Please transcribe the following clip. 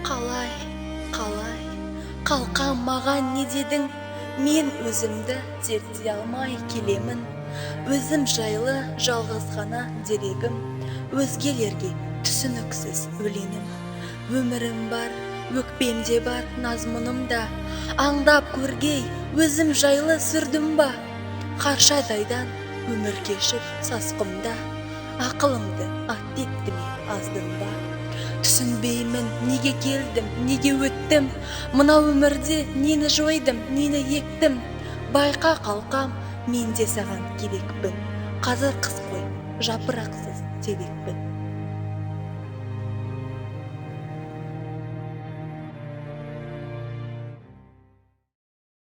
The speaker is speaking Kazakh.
Қалай, қалай, қалқам, маған не дедің? Мен өзімді зерттей алмай келемін. Өзім жайлы жалғыз ғана дерегім, өзгелерге түсініксіз өлеңім. Өмірім бар, өкпем де бар, наз-мұңым да. Аңдап көргей, өзім жайлы сүрдім ба? Қаршадайдан өмір кешіп сасқұмда, ақылымды ат тепті ме, аздым ба? Түсінбеймін, неге келдім, неге өттім? Мына өмірде нені жойдым, нені ектім? Байқа, қалқам, мен де саған керекпін. Қазір қыс қой, жапырақсыз терекпін.